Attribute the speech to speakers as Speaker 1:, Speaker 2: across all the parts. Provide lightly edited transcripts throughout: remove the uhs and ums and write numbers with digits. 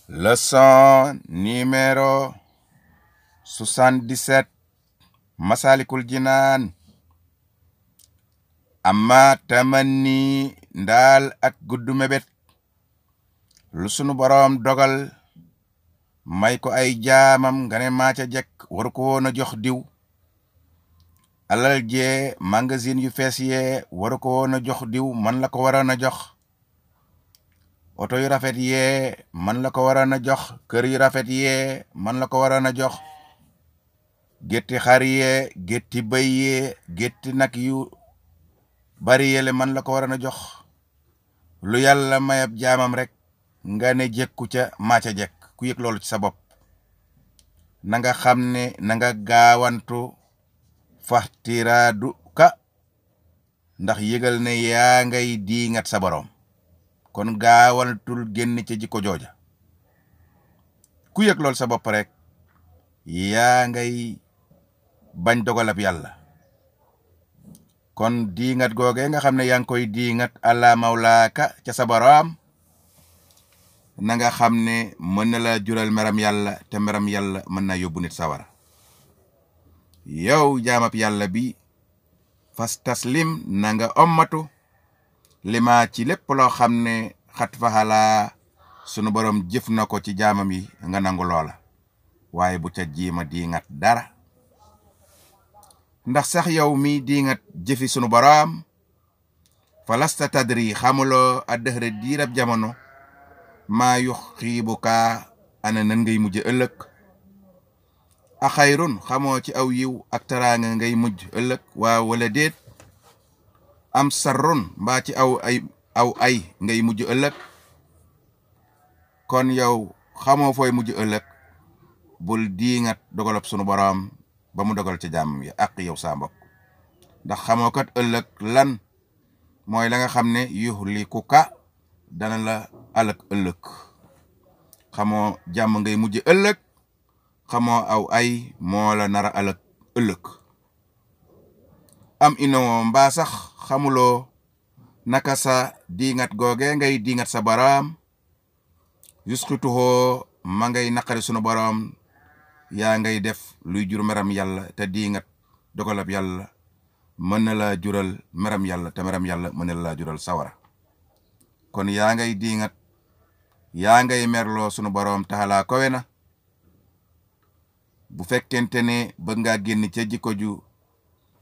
Speaker 1: Leçon numéro 77 Masalikul Jinaan. Amma tamanni ndaal ak guddu mebet lu sunu boroom dogal may ko ay jaamam nga ne maa ca jekk waru ko woon a jox diw. Alal jee magasin yu fees yee waru ko woon a jox diw, man la ko waroon a jox. oto yu rafet yee man la ko waroon a jox. kër yu rafet yee man la ko waroon a jox. gétti xar yee gétti bëy yee gétti nag yu bari yele man la ko waroon a jox. lu yàlla mayab jaamam rek nga ne jekku ca maa ca jekk. ku yëg loolu ci sa bopp na nga xam ne na nga gaawantu faxtiraadu ka, ndax yëgal ne yaa ngay diingat sa boroom. kon gaawantul génn ca jikko jooja. ku yëg loolu sa bopp rek yaa ngay bañ dogalab yàlla. kon diingat googe nga xam ne yaa ngi koy diingat ala mawlaaka ca sa boroom, na nga xam ne mën na la jural meram yàlla, te meram yàlla mën na yóbbu nit sawara. yow jaamab yàlla bi fas taslim na nga ommatu lima ci lépp loo xam ne xat faxalaa sunu boroom jëf na ko ci jaamam yi, nga nangu loola waaye bu ca jiima diingat dara. ndax sax yow mi diingat jëfi sunu boroom falasta tadri xamuloo addëxre diirab jamono maa yux xiibukaa ana nan ngay mujj ëllëg. a xayrun xamoo ci aw yiw ak taraanga ngay mujj ëllëg waaw wala déet. am sarrun mbaa ci aw ay ngay mujj ëllëg. kon yow xamoo fooy mujj ëllëg, bul diingat dogalab sunu boroom ba mu dogal ca jàmmam yi ak yow saa mbokk. ndax xamoo kat ëllëg lan mooy la nga xam ne yuhlikuka dana la alak ëllëg. xamoo jàmm ngay mujj ëllëg, xamoo aw ay moo la nara alak ëllëg. am inoo mbaa sax xamuloo naka sa diingat googe ngay diingat sa boroom yusxituhoo ma ngay naqari sunu boroom, yaa ngay def luy jur meram yàlla, te diingat dogalab yàlla mën na la jural meram yàlla, te meram yàlla mën na la jural sawara. kon yaa ngay diingat, yaa ngay merloo sunu boroom taxalaa kowe na. bu fekkente ne bëgg ngaa génn ca jikko ju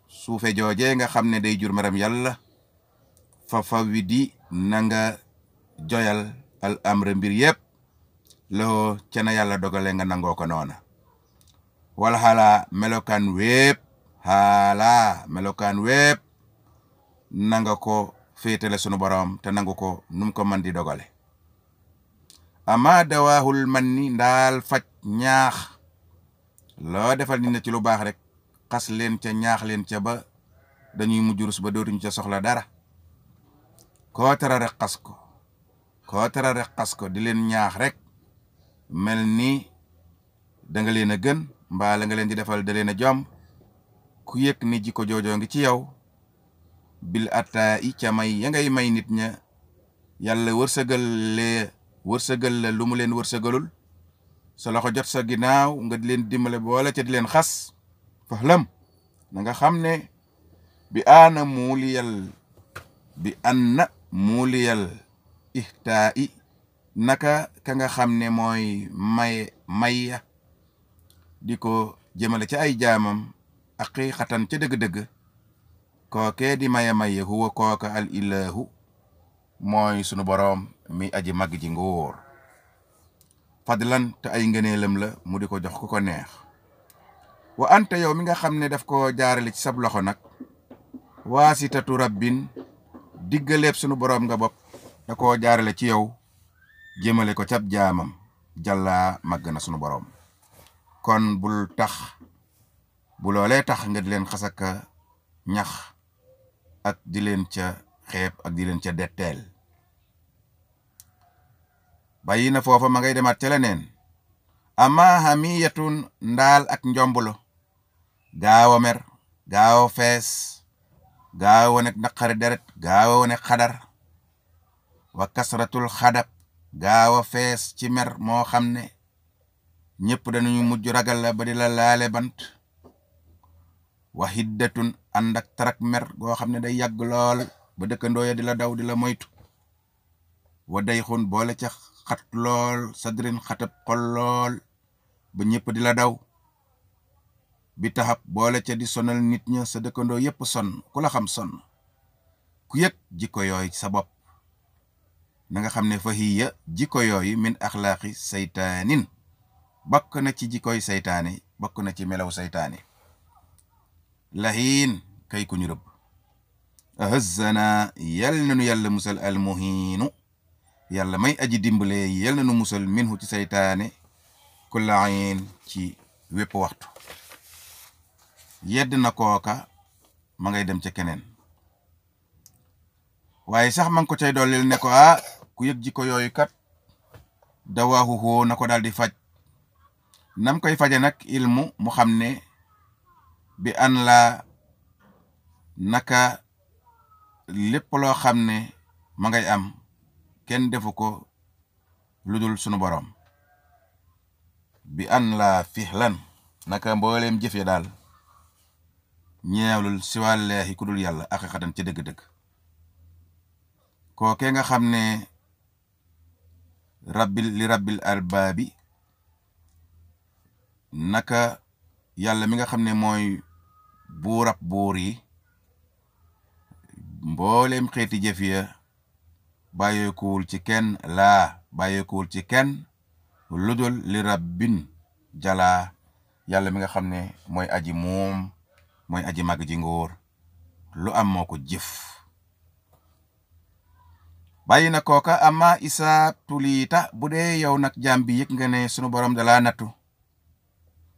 Speaker 1: suufe jooje nga xam ne day jur meram yàlla, fa wi di na nga joyal al amre mbir yépp loo ca na yàlla dogale nga nangoo ko noona. wala xaalaa melokaan wépp nanga ko féetale sunu boroom te nangu ko num ko man di dogale. ama dawaahul man ni ndaal faj ñaax loo defal nit na ci lu baax rek xas leen ca ñaax leen ca ba dañuy mujj rus ba dootuñu ca soxla dara. koo tara rek xas ko di leen ñaax rek mel ni danga leen a gën mbaa la nga leen di defal da leen a jomb. ku yëg ni jikko joojoo ngi ci yow bil atta i ca may ya ngay may nit ña yàlla wërsëgal la lu mu leen wërsëgalul, sa loxo jot sa ginnaaw nga di leen dimbale boole ca di leen xas. fahlam na nga xam ne bi anna muuliyal ihtaa i naka ka nga xam ne mooy may di ko jëmale ci ay jaamam aqiqatan ca dëgg-dëgg kookee di maye huwa kooka al ilahu mooy sunu boroom mi aji mag ji nguur. fadlan te ay ngëneelam la mu di ko jox ku ko neex. wa anta yow mi nga xam ne daf ko jaarale ci sab loxo nag waasitatu rabbin diggaleeb sunu boroom nga bopp, da koo jaarale ci yow jëmale ko cab jaamam jàllaa màgg na sunu boroom. kon bu loolee tax nga di leen xasaka ñax ak di leen ca xeeb ak di leen ca detteel. bàyyi na foofa ma ngay demaat ca leneen. ama hamiyatun ndaal ak njombulo gaaw a mer, gaaw a fees, gaaw a nekk naqari deret, gaaw a nekk xadar. wa kasratul xadab gaaw a fees ci mer moo xam ne ñëpp dañuy mujj ragal la ba di la laale bant. wa hiddatun ànd ak tarak mer goo xam ne day yàgg lool ba dëkkandoo ya di la daw di la moytu. wa dayxun boole ca xat lool sadrin xatab xol lool ba ñëpp di la daw. bi taxab boole ca di sonal nit ña sa dëkkandoo yépp sonn ku la xam sonn. ku yëg jikko yooyu sa bopp na nga xam ne fa hiya jikko yooyu min axlaaqi saytaanin bokk na ci jikkoy saytaane bokk na ci melaw saytaane. lahiin kay ku ñu rëbb. ahazzana yal na nu yàlla musal almuhiinu yàlla may aji dimbale yal na nu musal minhu ci saytaane kulla ayn ci wépp waxtu. yedd na kooka ma ngay dem ca keneen waaye sax ma ngi ko cay dollil ne ko ku yëg jikko yooyu kat dawaahu hoo na ko daal di faj. nam koy faje nag ilmu mu xam ne bi an la naka lépp loo xam ne ma ngay am kenn defu ko lu dul sunu borom. bi an la fihlan naka mbooleem jëf ya daal ñeewlul si wàlleexi ku dul yàlla aqiqatan ci dëgg-dëgg. kooke nga xam ne rabbil arbaabi naka yàlla mi nga xam ne mooy buurab buur yi mbooleem xeeti jëf ya bàyyeekuwul ci kenn bàyyeekuwul ci kenn ludul li rabbin jalaa yàlla mi nga xam ne mooy aji moom mooy aji màgg ji ngóor lu am moo ko jëf. bàyyi na kooka ama isaa tuliita bu dee yow nag jaam bi yëg nga ne sunu borom dalaa nattu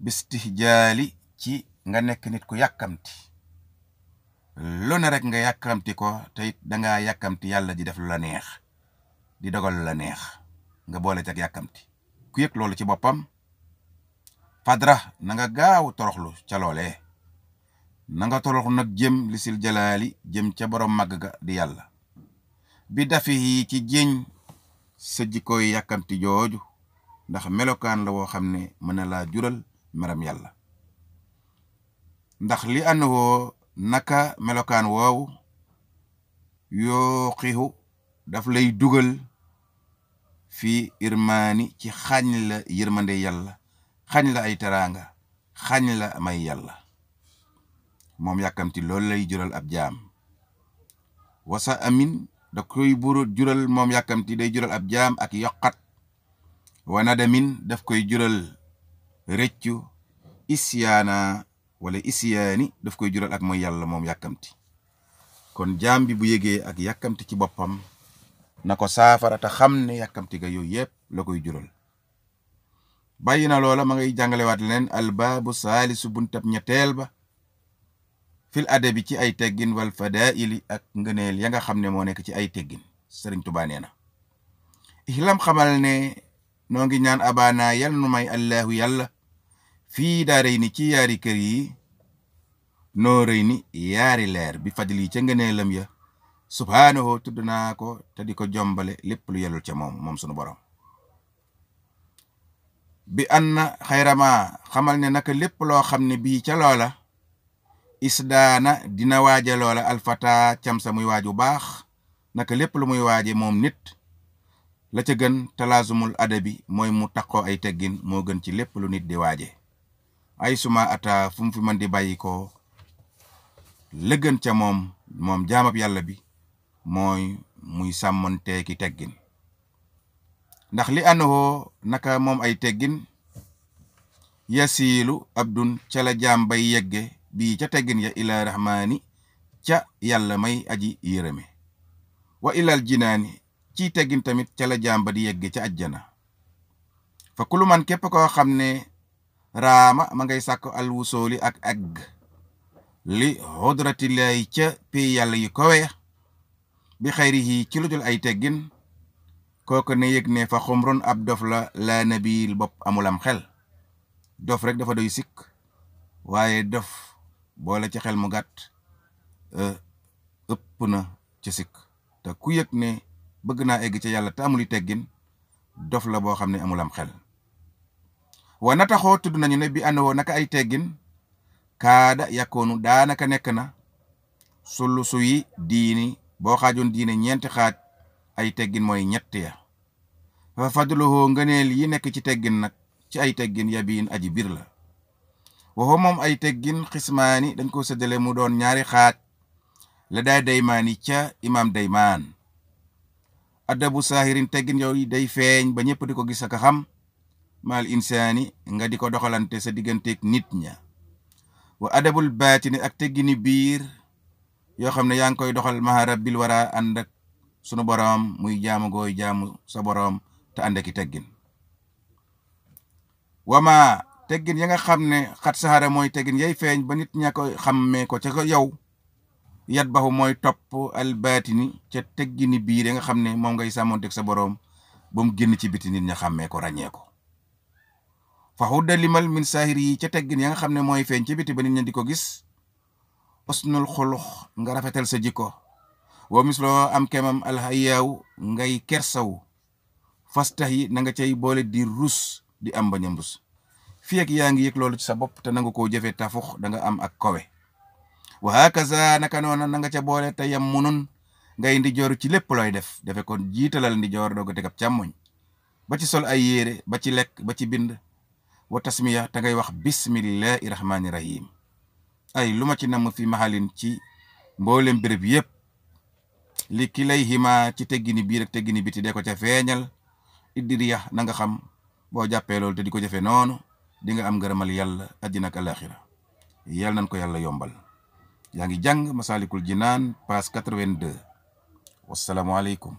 Speaker 1: bistihjaali ci nga nekk nit ku yàkkamti lu ne rek nga yàkkamti ko te it dangaa yàkkamti yàlla di def lu la neex di dogal lu la neex nga boole ak yàkkamti ku yëg loolu ci boppam fadra na nga gaaw toroxlu ca loolee na nga toroxlu nag jëm lisil jalaali jëm ca borom màgg ga di yàlla bi dafi ci jéñ sa jikkooy yàkkamti jooju ndax melokaan la woo xam ne mën na laa jural meram yàlla. ndax li anwoo naka melokaan woowu yoo xiixu daf lay dugal fii irmaani ci xañ la yërmande yàlla xañ la ay teraanga xañ la may yàlla. moom yàkkamti loolu lay jural ab jaam. wasa amin da koy jural moom yàkkamti day jural ab jaam ak yokkat. wana damin daf koy jural rëccu isyaana wala isyaani daf koy jural ak mooy yàlla moom yàkkamti. kon jaam bi bu yégee ak yàkkamti ci boppam na ko saafara te xam ne yàkkamti ga yooyu yëpp la koy jural. bàyyi na loola ma ngay jàngalewaat leen albaabu saalisu buntab ñetteel ba fil adabi ci ay teggin wal fadaili ak ngëneel ya nga xam ne moo nekk ci ay teggin. Sëriñ Tuubaa nee na ihlam xamal ne noo ngi ñaan abaana yal nu may allahu yàlla fii daa rëy ni ci yaari kër yi noo rëy ni yaari leer bi fadli ca ngëneelam ya subhaanahu tudd naa ko te di ko jombale lépp lu yelul ca moom sunu borom. bi anna xayrama xamal ne naka lépp loo xam ne bii ca loola isdaana dina waaje loola alfata cam sa muy waaju baax naka lépp lu muy waaje moom nit la ca gën talaazumul adabi mooy mu taqoo ay teggin moo gën ci lépp lu nit di waaje. ay suma ata fu mu fi mën di bàyyi ko la gën ca moom jaamab yàlla bi mooy muy sàmmonteeki teggin. ndax li anoo naka moom ay teggin yasiilu abdun ca la jaam bay yegge bii ca teggin ya ila rahmaani ca yàlla may aji yërëme wa ilal jinaani ci teggin tamit ca la jaam ba di yegge ca ajjana. fa kulu man képp koo xam ne raama ma ngay sàkk alwusooli ak agg li xodratillahi ca pii yàlla yu kowe bi xayrihi ci lu dul ay teggin kooku ne yëg ne fa xumrun ab dof la nabil bopp amulam xel. dof rek dafa doy sikk waaye dof boole ci xel mu gàtt ëpp na ci sikk. te ku yëg ne bëgg naa egg ca yàlla te amuli teggin dof la boo xam ne amul am xel. wa nataxoo tudd nañu ne bi àndoo naka ay teggin kaada yakkoonu daanaka nekk na sulu suyi diini boo xaajoon diine ñeenti xaaj ay teggin mooy ñett ya fa fadluhu ngëneel yi nekk ci teggin nag ci ay teggin yabiin aji bir la waxoo moom ay teggin xismaani dañ ko séddale mu doon ñaari xaaj la daay daymaani ca imam daymaan adabu saahirin teggin yow day feeñ ba ñëpp di ko gis ak xam maal insaani nga di ko doxalante sa digganteeg nit ña wa adabul baatini ak teggini biir yoo xam ne yaa ngi koy doxal maha rabbil wara ànd ak sunu boroom muy jaamu gooy jaamu sa boroom te ànd aki teggin wama teggin ya nga xam ne xat saxara mooy teggin yay feeñ ba nit ña koy xammee ko ca ko yow yat baxu mooy topp al baatini ca teggini biir ya nga xam ne moom ngay sàmmoonteeg sa boroom ba mu génn ci biti nit ña xammee ko ràññee ko fa xudda limal min saahir yi ca teggin ya nga xam ne mooy feeñ ci biti ba nit ña di ko gis usnul xulux nga rafetal sa jikko wa misloo am kemam alxayaaw ngay kersaw fastax yi na nga cay boole di rus di am bañam rus fii ak yaa ngi yëg loolu ci sa bopp te nanga koo jëfe tafux da nga am ak kowe wa hakaza naka noona na nga ca boole te yam munun ngay ndijoor ci lépp looy defe kon jiitalal ndijoor dooga teg ab càmmoñ ba ci sol ay yére ba ci lekk ba ci bind wa tasmiya te ngay wax bismillahi rahmani rahim ay lu ma ci namm fi mahalin ci mboolem béréb yépp li ki lay xima ci teggini biir ak teggini biti dee ko ca feeñal iddiriya na nga xam boo jàppee loolu te di ko jëfe noonu di nga am ngërëmal yàlla àddina ak alaxira yàlla nañ ko yàlla yombal. yaa ngi jàng Masaalikul Jinaan page 82 wassalaamu aleykum.